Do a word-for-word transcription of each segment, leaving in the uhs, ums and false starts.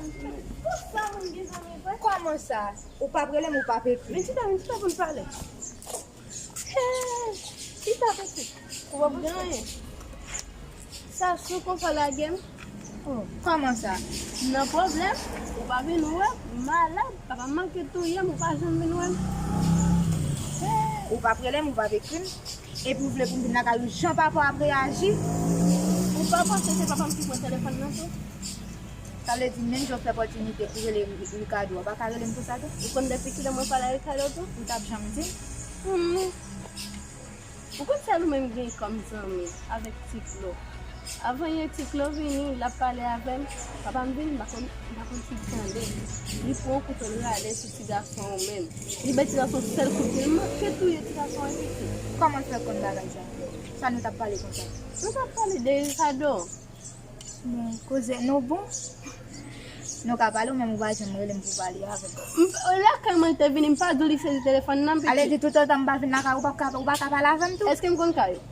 Konsa moun gen zanmi vre? Kòman sa? Ou p ap rele m, ou p ap ekri. Vin chita, vin chita pou n pale. Hey, chita pitit. Ou pa pou anyen. Sa sou konsa lage m. Oh, kòman sa? M nan pwoblèm, ou pa vin wè m, m malad, papa m manke touye m, ou pa janm vin wè m. Hey, ou p ap rele m, ou p ap ekri m. Epi w vle pou m vin lakay ou, jan papa w ap reyaji? Ou pa panse se papa m ki pran telefòn nan tou? Sa vle di, menm jan w fè opòtinite pou rele Ri-, Ricardo, w pa ka rele m konsa tou? Ou konn depi kilè mwen pale a Ricardo tou? Ou t ap janm di m? Hmm. Ou konn sèl ou menm gen kòm zanmi avèk Ti Klo. Avan yè Ti Klo vini, l ap pale avè m. Papa m vini, m pa konn, m pa konn si l tande. Li pran yon kouto, l rale sou ti gason an menm. Li bay ti gason sèl kout pye, l manke touye ti gason an piti. Kòman l fè konn bagay sa? Sa nou t ap pale konsa? Nou t ap pale de Ricardo. Bon, koze nou bon. Nou ka pale, ou menm ou pa janm rele m pou pale avè m. M, lakay mwen te vini, m pa di w li sezi telefòn nan, pitit. Ale di toutotan m pa vin lakay ou, ou pa ka, ou pa ka pale avè m tou? Èske m konn kay ou?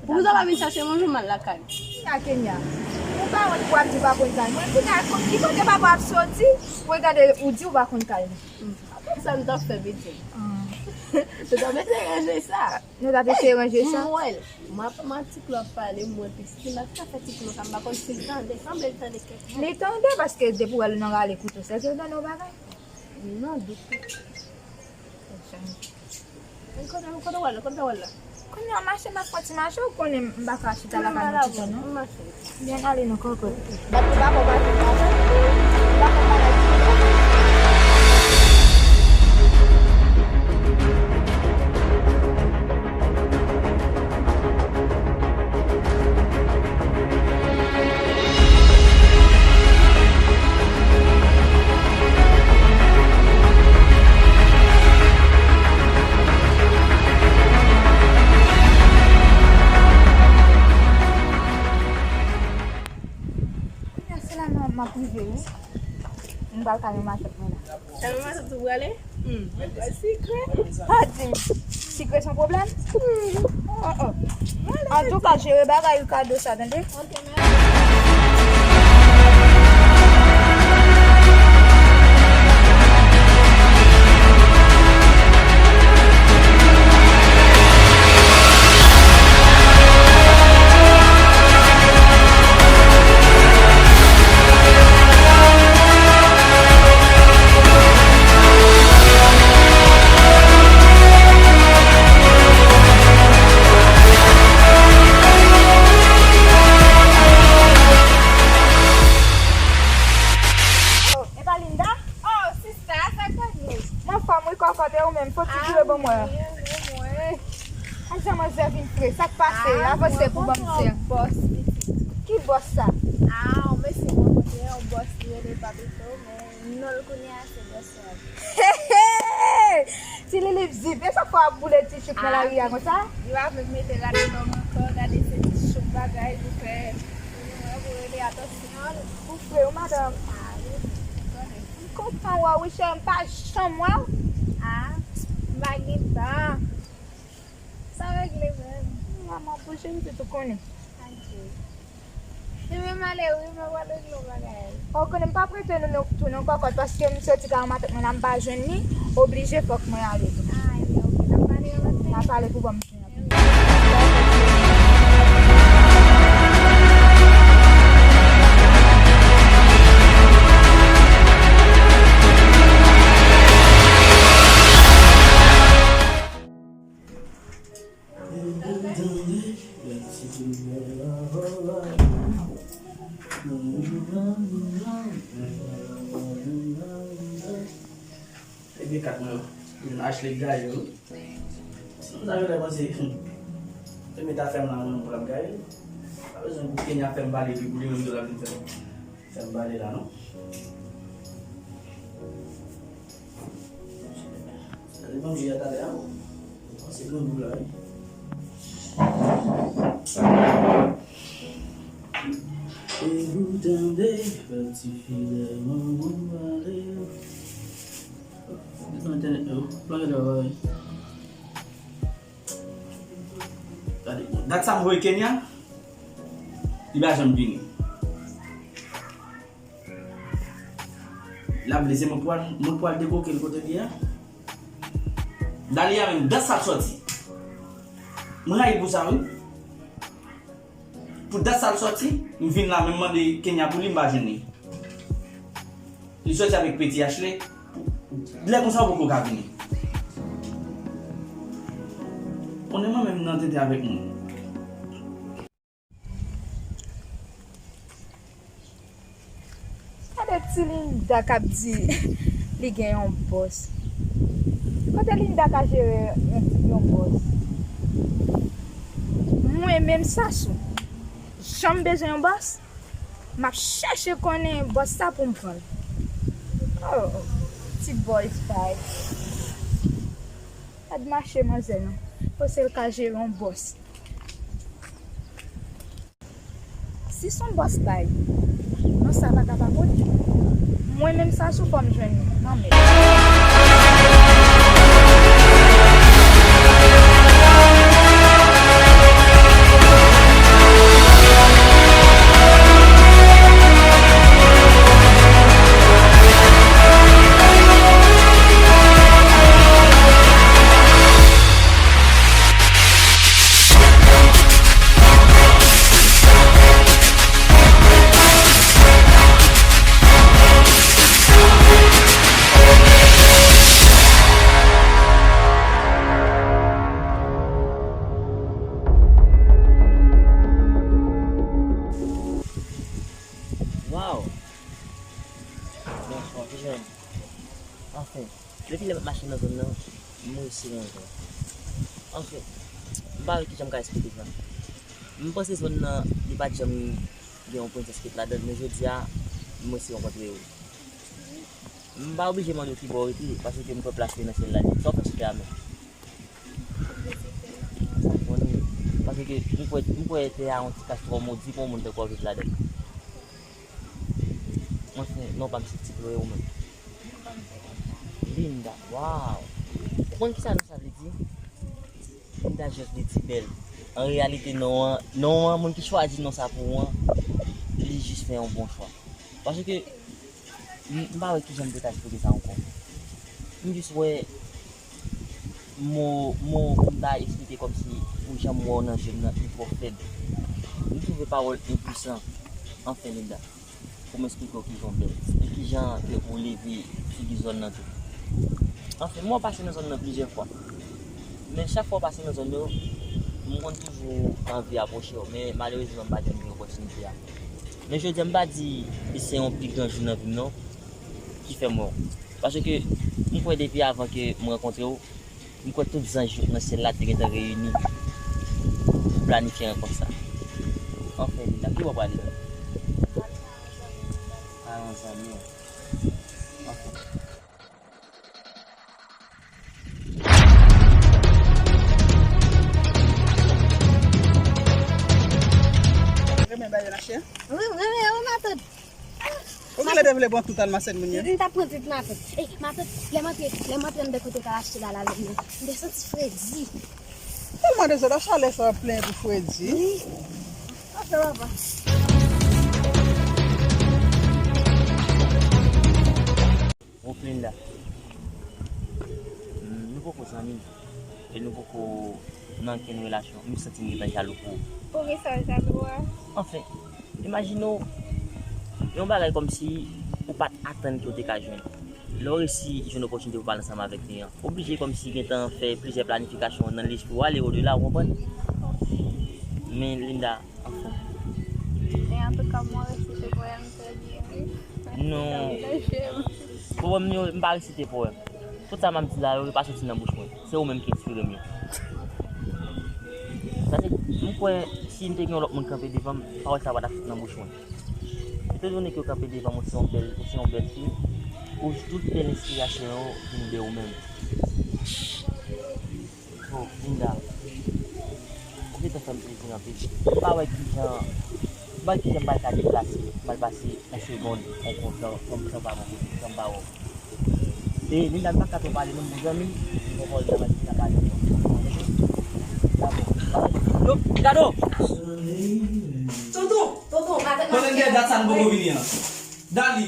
Poukisa w pa vin chache m yon jou m al lakay ou? Kenya, Kenya. Ou pa wont pou w ap di w pa konn kay mwen. Kenya, ki kote papa ap soti? Pou regade, ou di w pa konn kay mwen. Apre sa nou t ap fè, pitit. Ah. Nou t ap eseye ranje sa. Nou t ap eseye ranje sa. M wè l. M ap, m ap Ti Klo ap pale, m wè pitit. Ki sa k fè Ti Klo sa, m pa konn si l tande. Sanble l tande kèk mo. Li tande paske depi w wè l nan rale kouto, sèke l tande yon bagay. Non, dout. Kote, kote w wè l, kote w wè l la? Kounye a mache, m ap fè ti mache, ou konnen m pa ka chita lakay mwen toutan, non. M mache. Byen ale non, kòkòt. Bat pou bako, bat pou bako. Bako pa la. Kounye a, se la m, m ap rive, wi. M pral kay yon matant mwen la. Kay yon matant ou prale? Hmm, mwen pral sikre. Pa di m, sikre se yon pwoblèm? Hmm. Oh, oh. Antouka, jere bagay ou kado sa, tande? Ok, mèsi. Oh, e pa Linda? Oh, sista, sa k pase? Mwen anfòm wi, kòkòt, e ou menm? Fò ti dure ban mwen. Ah, wi, wi, wi. Ak jan manzè vin fre, sa k pase? Ah, avanse pou ban m sè. Bòs, pitit. Ki bòs sa? Ah, yon mesye mwen kontre, yon bòs li rele Papito, men non l kounye a se bòs la. Ti Lilip Zip, e sa k fè w ap boule ti chouk nan lari a konsa? Li pa vle mete rad nan ankò, gade se ti chouk bagay pou fè, pou rele atansyon l. Ou fre wi, madanm. Ah, wi, m konnen. M kontan wè w wi, cheri, m pa janm wè w. Ah, m pa gen tan. Sa regle menm. Manman pou cheri, pitit ou konnen. Adje. Li menm ale wi, mwen pral regle yon bagay. Ou konnen m p ap rete non, non, tou non, kòkòt, paske m soti kay yon matant mwen la, m pa jwenn li, oblije fòk mwen ale tou. Ah, ebyen, ok, n ap pale yon lòt lè. N ap pale pou ban m sè. Ebyen kat mwen yo, Ashley gaye wi. Sinon sa yo lè panse, hmm, se met afè m la mwen pou l ap gaye. Pa bezwen pou Kenya fè m pale epi pou li menm tou l ap vin fè m, fè m pale la non. Sa depan jou a talè a. Panse grangou la wi. E ou tande, pati fi lè manman pale. Mete entènèt yo, plonje dèyè bagay. Gade, dat sa m voye Kenya, li pa janm vini. L ap blese, mwen pral, mwen pral debloke l kote l ye a. Dalia menm, dat sa l sòti. Mwen rayi l pou sa, wi. Pou dat sa l sòti, m vin la, men m mande Kenya pou li, m pa jwenn li. Li sòti avèk Petit Ashley. Lè konsa, ou poko ka vini. Konnen mwen menm nan tete avèk moun. Gade ti Linda k ap di li gen yon bòs. Kote Linda ka jere yon, yon bòs? Mwen menm Sasou, jan m bezwen yon bòs, m ap chèche konnen bòs sa pou m pran l. Oh, ti bòs bay. Gad mache manzè non. Panse l ka jere yon bòs. Si s on bòs bay, non sa pa ka pa konnen. Mwen menm Sasou fò m jwenn nan men. Waw! Bonswa, kijan w ye? Anfen, depi lè m ap mache nan zòn nan, m resi rantre. Anfen, m pa wè kijan m ka esplike sa. M panse zòn nan, li pa t janm gen yon prensès ki t ladan l, men jodi a, m resi rankontre yo. M pa oblije mande w ki bò w rete, paske m kwè plas prezidansyèl la, li sa w fè sou tè a menm. Sa w konnen, paske m kwè, m kwè tè a yon ti kach twò modi pou yon moun tankou w viv ladan l. Anfen, non pa m se Ti Chloé ou menm. Linda, waw! Ou konn kisa non sa vle di? Linda just vle di bèl. An reyalite, non an, non an, moun ki chwazi non sa pou ou an, li jis fè yon bon chwa. Paske, m, m pa wè kijan m te ka esplike sa ankò. M jis wè mo, mo pou m ta esplike kòmsi pou jan m wè w nan je m nan, li twò fèb. M twouve pawòl enpwisan. Anfen, Linda. Pou m esplike w kijan w bèl, e kijan ke ou leve figi zòn nan tou. Anfen, mwen pase nan zòn nan plizyè fwa. Men chak fwa w pase nan zòn yo, m konn toujou anvi apwoche w, men malerezman, m pa janm gen opòtinite a. Men jodi a, m pa di se yon pi gran jou nan vi m non, ki fè m wè w. Paske m kwè depi avan ke m rankontre w, m kwè tout zanj yo nan syèl la te gentan reyini pou planifye rankont sa. Anfen, Linda, ki bò w prale menm? Al yon zanmi w. Anfen. Renmen bagay la, chè? Wi, wi, wi, wi, matant. Ou genlè te vle pran tout almasèn moun yo? M t ap pran tout matant. Ey, matant, lè m antre, lè m antre anndan kote w t al achte la, lalòt mwen, m te santi fredi. Tèlman dezòd, a chalè sa plen pou fredi. Wi. Anfen, papa. Rocklinda, nou poko zanmi, e nou poko nan okenn relasyon. M santi m gentan jalou pou ou. Poukisa w jalou a? Anfen, imajine w yon bagay kòmsi ou pa t atann ke w te ka jwenn. Lè w resi jwenn opòtinite pou pale ansanm avèk li an, oblije kòmsi gentan fè plizyè planifikasyon nan lespri w ale odela, ou konprann? Men Linda, anfen. E antouka, mwen resite pwèm trè byen, wi. Non. Pwèm yo, m pa resite pwèm. Tout sa m ap di la yo, yo pa soti nan bouch mwen. Se ou menm ki enspire m yo. Sa se, m kwè, si m te gen yon lòt moun kanpe devan m, pawòl sa pa t ap sot nan bouch mwen. Etandone ke w kanpe devan m, ou se yon bèl, ou se yon bèl fi, ou tout bèl enspirasyon yo vin de ou menm. Oh, Linda. Ou gentan fè m plezi anpil. M pa wè kijan, m pa wè kijan m pral ka deplase, m al pase yon segonn, yon kontan, san, san pa bò kote, san pa wè w. E, Linda, m pa ka twò pale non, mon zanmi. Bon, bon, Linda, m pa pale. Dakò. Yo, Ricardo! Tonton, tonton, matant m ap fè. Konnen gen dat sa n poko vini an. Dali.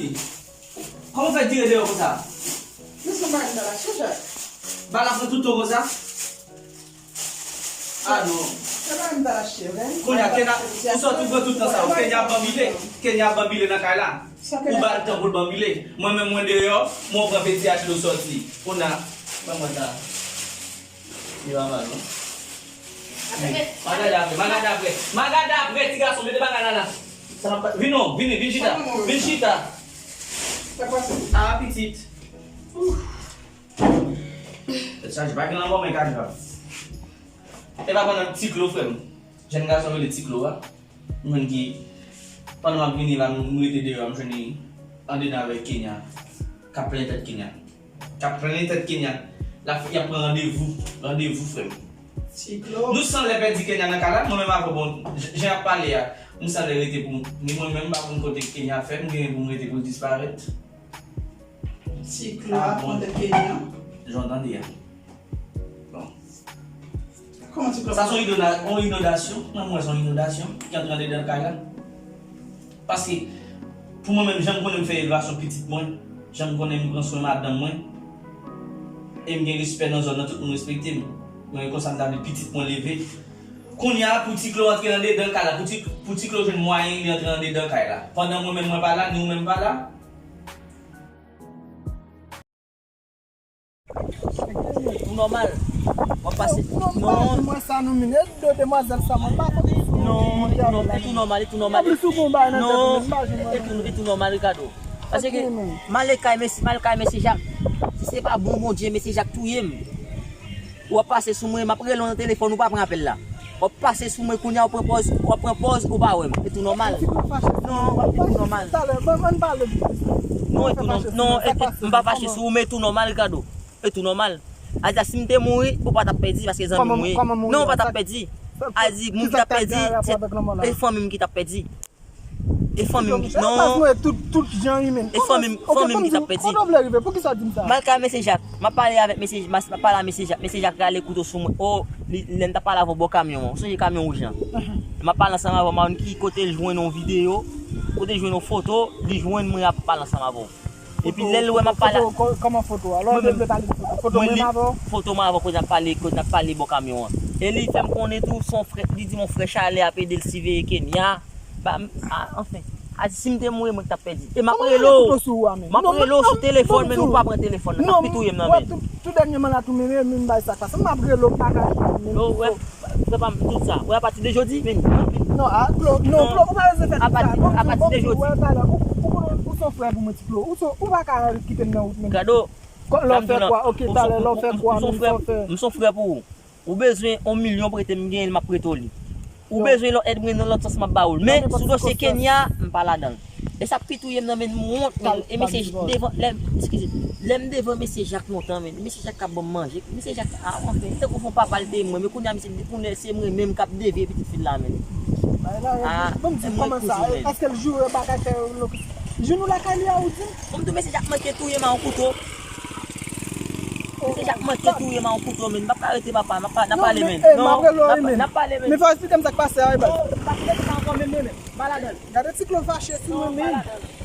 Kòman w fè dire deyò konsa? Misye pa gen bagay la chanje. Bagay la pran tout tan konsa? Ah non. Se pa m ta achte, wi. Kounye a, Kenya, ou sòti ou pran tout tan sa yo. Kenya ap banbile. Kenya ap banbile nan kay la. Ou ba l tan pou l banbile. Mwen menm mwen deyò, mwen pran peti achte ou sòti. Kounye a, ban mwen tan. Li pa mal, non. Hey, ma gade apre, ma gade apre. Ma gade apre, ti gason, mete bagay la la. Sa pa, vin non, vini, vin chita. Vin chita. Ah, pitit. Tèt chaje, pa gen lanmò, men ka grav. E pa pandan Ti Klo, frè m. Jèn gason rele Ti Klo a. Mwen ki, pandan m ap vini la, m rete deyò a, m jwenn li andedan avèk Kenya. K ap plenyen tèt Kenya. K ap plenyen tèt Kenya. L ap, y ap pran randevou. Randevou, frè m. Ti Klo. Nou san lè pèdi Kenya nan kay la, mwen menm avè w, bon, j-, jan y ap pale a, m san lè rete pou m, ni mwen menm, m pa konn kote Kenya ap fè, m genyen pou m rete pou l disparèt. Ti Klo ap pran tèt Kenya. Jan w tande a. Bon. Kòman ti kòman? Sa se yon inonda-, yon inondasyon. Mwen, mwen, se yon inondasyon ki antre andedan kay la. Paske, pou mwen menm, jan m konnen m fè elevasyon pitit mwen, jan m konnen m pran swen madanm mwen, e m gen respè nan zòn nan, tout moun respekte m. Mwen, konsa m ta vle pitit mwen leve. Kounye a, pou ti klo antre andedan kay la, pou ti, pou ti klo jwenn mwayen li antre andedan kay la. Pandan mwen menm mwen pa la, ni ou menm pa la, Ou nòmal. W ap pase. Non. Mwen sa nou mine, de demwazèl sa mwen pa konn. Non, e tou nò-, e tou nòmal, e tou nòmal. Anplis ou gon bagay nan tèt ou, men imajine mwen. E tou, e tou nòmal, Ricardo. Paske m ale kay mesye, m ale kay mesye Jak. Si se pa bon Bondye, mesye Jak touye m. W ap pase sou mwen, m ap rele w nan telefòn, ou pa pran apèl la. W ap pase sou mwen kounye a, w pran pòz, w ap pran pòz, ou pa wè m. E tou nòmal. Non, e tou nòmal. Talè, ban, ban pale de sa. Non, e tou nòm-, non, e, e, m pa fache sou ou, men e tou nòmal, Ricardo. E tou nòmal. A di a, si m te mouri, ou pa t ap pèdi, paske zanmi m ou ye. Non, ou pa t ap pèdi. A di, moun ki t ap pèdi, se, e fanmi m ki t ap pèdi. E fanmi m ki, non. Tout, tout jan imen. E fanmi m, fanmi m ki t ap pèdi. Kote w vle rive? Poukisa w di m sa? M al kay mesye Jak. M ap pale avèk mesye, m ap pale a mesye Jak. Mesye Jak rale kouto sou mwen. O, li, lè m t ap pale avè w bò kamyon an. Ou sonje kamyon wouj lan? M ap pale ansanm avè w, m pa konn ki kote l jwenn yon videyo, kote l jwenn yon foto, li jwenn mwen ap pale ansanm avè w. Epi lè l wè m ap pale. Foto, kò-, kòman foto a? Lè w vle pale de foto, foto mwen menm avè w? Foto mwen avè w, kote n ap pale, kote n ap pale bò kamyon an. E li fè m konnen tou, se yon frè, li di m yon frè chalè ap ede l siveye Kenya. Ba, m, a, anfen. A di, si m te mouri, mwen ki t ap pèdi. E m ap rele w. M ap rele w sou telefòn, men ou pa pran telefòn nan. K ap pi touye m nan men. Tou, tou dènyèman la, tou, men, men, men, bay sa k pase. M ap rele w, m pa ka. Yo, wè, frè pa m, tout sa. Wè, apati de jodi, men. Non, a, Klo, non, Klo, ou pa bezwen fè tout sa. Apati, apati de jodi. Wè, talè, ou, ou, ou, ou se yon frè pou mwen, ti Klo. Ou se, ou pa ka kite m nan wout, men. Gado, lè w fè kwa, ok, talè, lè w fè kwa, men, sa w fè. M se yon frè pou ou. Ou bezwen yon milyon prete m, m genyen l, m ap prete w li. Ou bezwen lòt èd, mwen nan lòt sans, m ap ba ou l. Men, sou dosye Kenya, m pa ladan l. E sa k pi touye m nan, men m wont, men, e mesye devan, lè, eskize, lè m devan mesye Jak lontan, men, mesye Jak k ap ban m manje, mesye Jak, a, anfen, tankou se yon papa l te ye mwen, men kounye a, mesye, kounye a, se mwen menm k ap devye pitit fi l la, men. A, ban m di kòman sa, èske l joure bagay fè yo, jou nou lakay li a, ou di m? Ban m di w, mesye Jak manke touye m a yon kouto. Mesye Jak manke touye m a yon kouto, men. M p ap ka rete, papa. M ap pa-, n ap pale, men. Non, n ap, n ap pale, men. Men fò w eksplike m sa k pase a, wi, baz. Non, m p ap rete sa ankò, men, men, men. M pa ladan l. Gade ti Klo fache sou mwen, men. Non, m pa ladan l.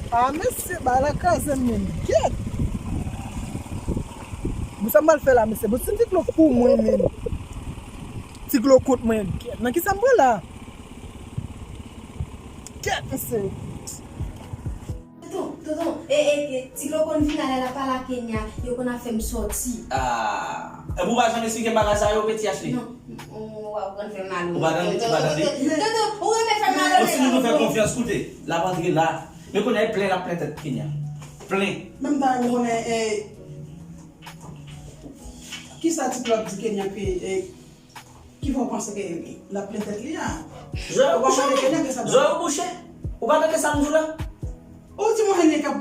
A, mesye, bagay la kraze m, men. Gyèt! Bon, sa m pral fè la, mesye? Bon, si ti Klo pou mwen, men. Ti Klo kont mwen. Gyèt! Nan kisa m pran la? Gyèt, mesye! Tonton, tonton, e, e, e, ti Klo konn vin la lè l ap pale a Kenya, yo konn ap fè m sòti. Ah, epi w pa janm eksplike m bagay sa yo, Peti Ashley? Non, w ap konn fè m mal. Ou pa tande, ou pa tande? Tonton, ou renmen fè m mal. Yon timoun nou fè konfyans, koute, l ap antre la. Men kounye a, e plen l ap plen tèt Kenya. Plen. Men m ta renmen konnen, e, kisa ti Klo ap di Kenya ke, e, Ki fè w panse ke l ap plen tèt li a? Zòrèy ou bouche, wi. Zòrèy ou bouche. Ou pa tande sa m di w la? Ou di mwen Henry k ap.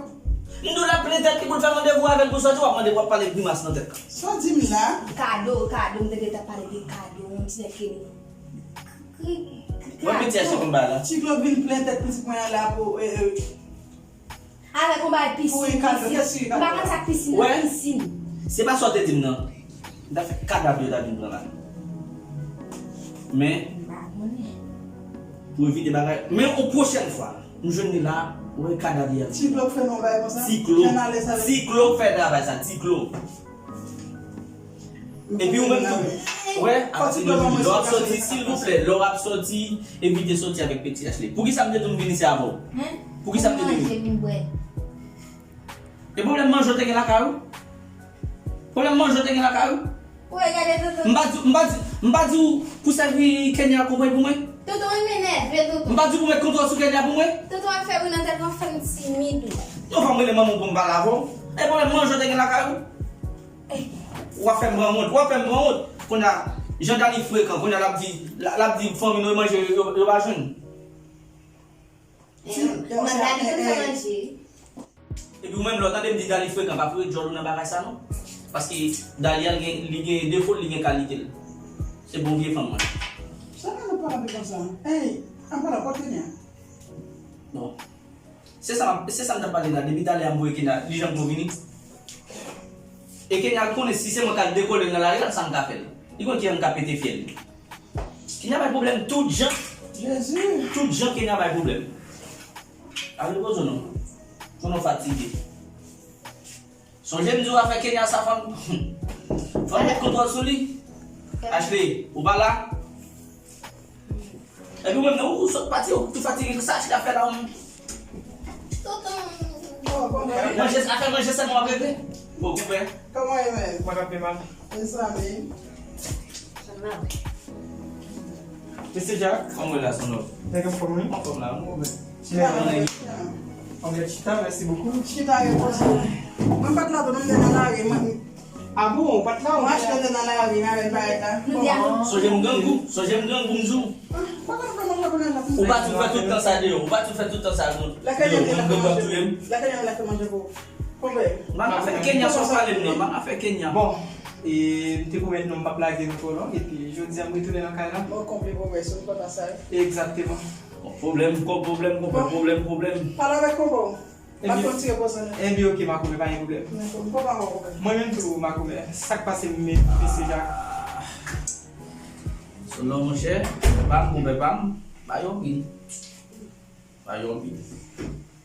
M di w l ap plen tèt li pou l fè randevou avè l pou sòti, w ap mande, w ap pale grimas nan tèt la. Sa w di m la? Kado, kado, m tande t ap pale de kado, yon ti nèg ke. Mwen, Peti Ashley konn bagay la. Ti Klo vin plen tèt pitit mwen an la pou, e, e, Avèk yon bagay pisin, pisin. M pa konn sa k pisin nan, pisin. Se pa sa w te di m nan. M ta fè kadav yo ta vin pran la. Men, pou evite bagay, men yon pwochèn fwa, m jwenn li la, Mwen ka Dali a. Ti Klo k fè nou bay konsa? Ti Klo. Fè n ale sa. Ti Klo k fè travay sa, Ti Klo. Epi ou menm tou. Wè, apati de jodi, lè w ap sòti, silvouplè, lè w ap sòti, evite sòti avèk Peti Ashley. Poukisa m te tou vin isi avè w? Poukisa m te tou vin? E pwoblèm manje w te gen lakay ou? Pwoblèm manje w te gen lakay ou? Ou regade tonton. M pa di, m pa di, m pa di w pou sèvi Kenya konprann pou mwen? Tonton, ou nève tonton. M pa di w pou met kontwòl sou Kenya pou mwen? Tonton ap fè bri nan tèt mwen, fè m timid wi. Ou pa m rele manman w pou m pale avè w? E pwoblèm manje w te gen lakay ou? W ap fè m pran wont, w ap fè m pran wont. Kounye a, jan Dali frekan, kounye a l ap di, l ap di fanmi nou yo manje, yo, yo pa jwenn. Manman Dali konn fè manje. Epi ou menm lè w tande m di Dali frekan, pa foure djòl ou nan bagay sa non. Paske Dali a li gen, li gen defo l, li gen kalite l. Se bon vye fanm mwen. Sa fè nou pale konsa? Ey, an pale, kote Kenya? Bon. Se sa, se sa m t ap pale la. Depi talè a m voye Kenya, li janm gon vini. E Kenya konnen si se mwen k al dekole l nan lari la, sa m ka fè l. Li konn kijan m ka pete fyèl li. Kenya bay pwoblèm tout jan. Jezi. Tout jan Kenya bay pwoblèm. Pa repoze w non. Konnen w fatige. Sonje m di w afè Kenya sa fò n, fò n met kontwòl sou li. Ashley, ou pa la? Epi ou menm non, ou sot pati, ou tou fatige konsa, Ashley ap fè la ou menm. Manje, afè manje sèlman w ap regle. Bon, konpè. Kòman e menm? Mwen ap fè mal. Mezanmi. Mesye Jack. Kòman w ye la, Sonòb? Nèg anfòm wi. Anfòm la, mwen konpè. Chita la, chita. Anglè chita, merci beaucoup. Chita repoze. Mwen pa t la tou, mwen te nan lari, mwen. Ah bon, ou pa t la, ou te la? Mwen achte te nan lari, mwen avè l parèt la. Sonje m grangou, sonje m grangou, m di w. Ou pa tou fè tout tan sa deyò, ou pa tou fè tout tan sa deyò, mwen grangou ap touye m. Lakay mwen la fè manje pou ou. Konpè. M pa ka fè Kenya sa w pale m nan, m pa ka fè Kenya. Bon, e m te pwomèt nou m p ap lage nou twò long, epi jodi a m retounen nan kay la. Bon, konpè, konpè, se yon papa sa. Egzakteman. Bon, pwoblèm, kò pwoblèm, konpè, pwoblèm, pwoblèm. Pale avèk konpè w. Ebyen, pa fè yon ti repoze non. Ebyen, oke, makomè, pa gen pwoblèm. Dakò, m konpè w, konpè. Mwen menm tou, makomè. Sa k pase m, mesye Jack? Sonòb, monchè, pa m, konpè pa m, pa yo anpil. Pa yo anpil.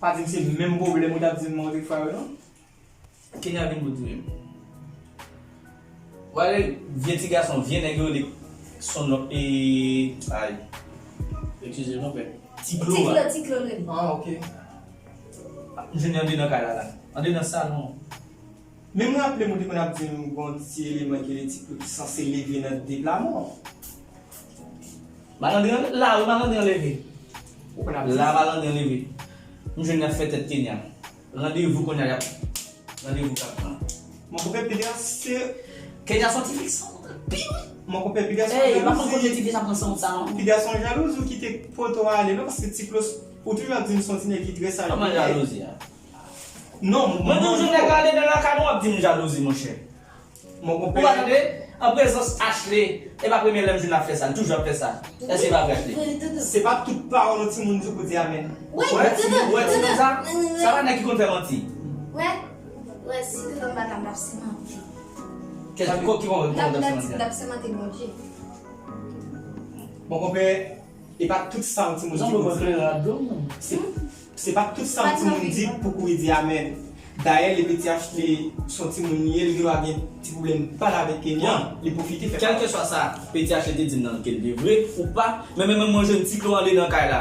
Pa di m se menm pwoblèm ou t ap di m yon lòt fwa yo, non? Kenya vin pou touye m. Wale, vye ti gason, vye nèg yo rele Sonòb, e, ay. Eskize m, konpè. Ti Klo a. Ti Klo, Ti Klo l rele. Ah, oke. M jwenn li andedan kay la, la. Andedan salon. Men m raple m ou te konn ap di m gon ti eleman ki rele Ti Klo ki sanse leve nan de pla mò. Malandren la, wi, malandren leve. Ou konn ap di. La, malandren leve. M jwenn y ap fè tèt Kenya. Randevou kounye a y ap. Randevou k ap pran. Mon konpè, piga se. Kenya soti fiksan anpil. Mon konpè, piga se. Ey, pa konn kote ti fi sa pran san sa non. Piga se yon jalouz ou kite poto a ale non, paske Ti Klo, ou toujou ap di m se yon ti nèg ki trè saj. Kòman jalouzi a? Non, mwen toujou nèg ale nan lakay mwen, w ap di m jalouzi, monchè. Mon konpè. Ou pa tande? An prezans Ashley, e pa premye lè m jwenn ap fè sa, li toujou ap fè sa. Èske se pa vre, Ashley? Se pa tout pawòl yon timoun di w pou di amèn. Wè, wè, ti, wè, ti moun sa, sa pa nèg ki konn fè manti. Wè, wè, si tonton m pa t la, m t ap semante. Kèl ki konn, ki konn fè manti? M t ap semante Bondye. Mon konpè, e pa tout sa yon timoun di pou di. Se, se pa tout sa yon timoun di pou kouri di amèn. Dayè, lè Peti Ashley se yon timoun li ye, li gen dwa gen ti pwoblèm pale avèk Kenya, li pwofite fè. Kèlkeswa sa Peti Ashley te di m nan, ke l te vre ou pa, men, men, men mwen jwenn Ti Klo andedan kay la.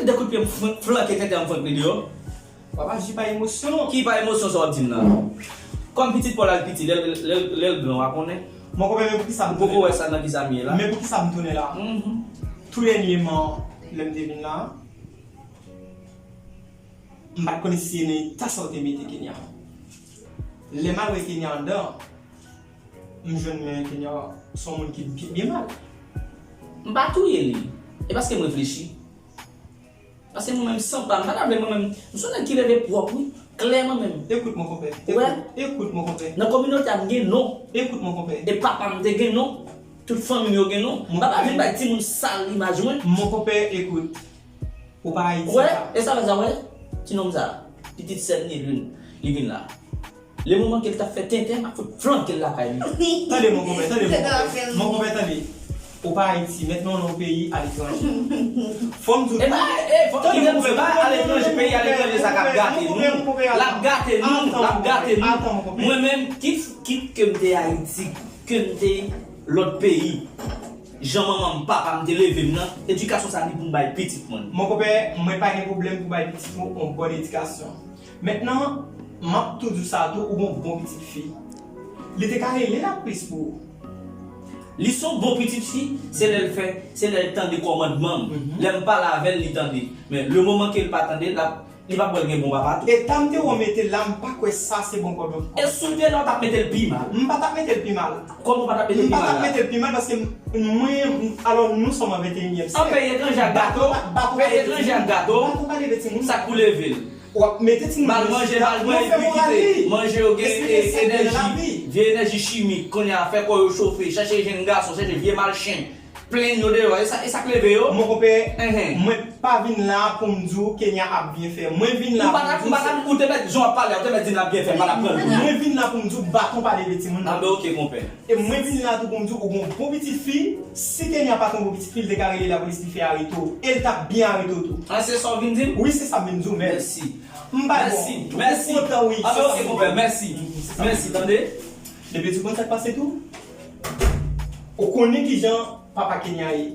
De kout pye m flan-, flanke tenten m flanke li deyò. Papa, aji pa emosyon. Ki pa emosyon sa w ap di m nan? Kòm pitit pa w la l piti, lè, lè, lè l gran, w a konnen. Mon konpè, men poukisa m tounen la? Ou poko wè sa nan kisa m ye la? Men poukisa m tounen la? Mhm. Tou dènyèman, lè m te vin la, m pa t konnen si se nan eta sa w te mete Kenya. Lè m al wè Kenya anndan, m jwenn men Kenya se yon moun ki byen, byen mal. M pa touye li. E paske m reflechi. Paske mwen menm san pa m, m pa ta vle mwen menm. M se yon nèg ki leve pwòp wi, klè mwen menm. Écoute mon konpè. Ou wè? Écoute, écoute mon konpè. Nan kominote a m gen non. Écoute mon konpè. E papa m te gen non. Tout fanmi m yo gen non. M pa pa vin bay timoun sal imaj mwen. Mon konpè, écoute. Ou pa Ayiti. Ou wè? E sa fè sa, ou wè? Ti nonm sa. Pitit sè m li vin, li vin la. Le moman ke l t ap fè tenten, m ap fout flanke l lakay li. Tande, mon konpè, tande, mon konpè. Mon konpè, tande. Ou pa Ayiti, mentnan w nan yon peyi aletranje. Fò m di w tou. E pa, e, fò m kite m di, se pa aletranje, peyi aletranje sa k ap gate nou. L ap gate nou, l ap gate nou. Mwen menm, kit, kit ke m te Ayiti, ke m te lòt peyi, jan manman m, papa m te leve m nan, edikasyon sa ni pou m bay pitit mwen. Mon konpè, mwen pa gen pwoblèm pou bay pitit mwen yon bòn edikasyon. Mentnan, m ap tou di w sa tou, ou gon bon pitit fi. Li te ka rele l ap plis pou ou. Li se yon bon pitit fi, se lè l fè, se lè l tande kòmandman m. Lè m pale avè l, li tande. Men, le moman ke l pa tande, l ap, li p ap wè l gen bon papa tou. Eta m te wè w mete la, m pa kwè sa se bon kòmandman. E si w te la, w t ap mete l pi mal. M pa t ap mete l pi mal. Kòman w pa t ap mete l pi mal la? M pa t ap mete l pi mal paske mwen, alò, nous sommes en vingt et unième siècle. An peyi etranje ak gato, peyi etranje ak gato, baton pa leve timoun. Sa k pou leve l? W ap mete timoun nan chita, nou fè moral li. Manje yo gen, e, enèji, vye enèji chimik, kounye a fè kò yo chofe, chache jenn gason, chache vye malchen, plenn yo deyò, e sa, e sa k leve yo? Mon konpè, mwen pa vin la pou m di w Kenya ap byen fè. Mwen vin la pou m di w se. Ou pa t ap, ou te mèt, jan w ap pale a, ou te mèt di n ap byen fè, m pa t ap pran l pou mwen. Mwen vin la pou m di w baton pa leve timoun nan. A ben, oke, konpè. E mwen vin la tou pou m di w, ou gon bon pitit fi, si Kenya pa t yon bon pitit fi, li te ka rele lapolis, li fè arete w. E l t ap byen arete w tou. A, se sa w vin di m? Wi, se sa m vin di w, men. Mèsi. M pa bon. Mèsi, mèsi. Ou kontan, wi. A, se sa m vin di w. Mèsi. Mèsi, tande. Depi w konn sa k pase tou, ou konnen kijan papa Kenya ye.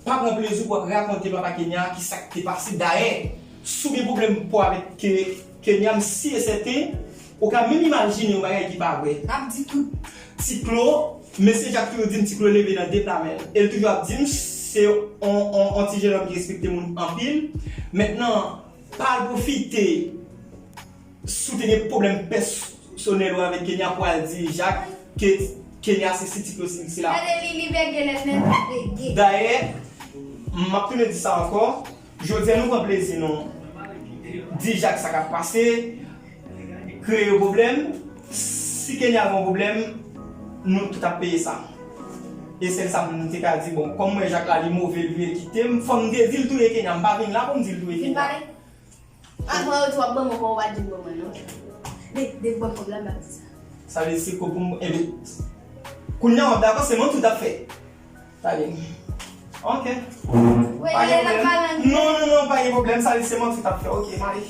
Pa pran plezi pou w ap rakonte papa Kenya ki sa k te pase. Dayè, si w gen pwoblèm pou avèk Ke-, Kenya, m si e sèten, ou ka menm imajine yon bagay ki pa vrè. N ap di tout. Tiklo, mesye Jak toujou di m Tiklo leve nan de pla men l. E l toujou ap di m se on, on, on ti jennonm ki respekte moun anpil. Mentnan, pa al pwofite si w te gen pwoblèm pèsonèl ou avèk Kenya pou al di Jak ke Kenya se si Tiklo si, si la. Gade li, li bege lèt, men pa bege. Dayè, m ap tounen di sa ankò, jodi a nou pran plezi nou di Jak sa k ap pase, kreye pwoblèm. Si Kenya gen yon pwoblèm, nou tout ap peye sa. E sèl sa m te ka di, bon, kòm m wè Jak la, li move, li vle kite m, fò m te di l touye Kenya, m pa vin la pou m di l touye Kenya. Vin pale. Anvan yo tou ap ban mwen kòb, ou pa di m ban mwen non. De, de ban kòb la, m pa di sa. Sa vle di se kòb pou m, ebyen, kounye a w ap dakò, se manti w t ap fè. Sa vle. Ok. Pa gen pwoblèm. Non, non, non, pa gen pwoblèm, sa vle di se manti w t ap fè. Ok, m ale.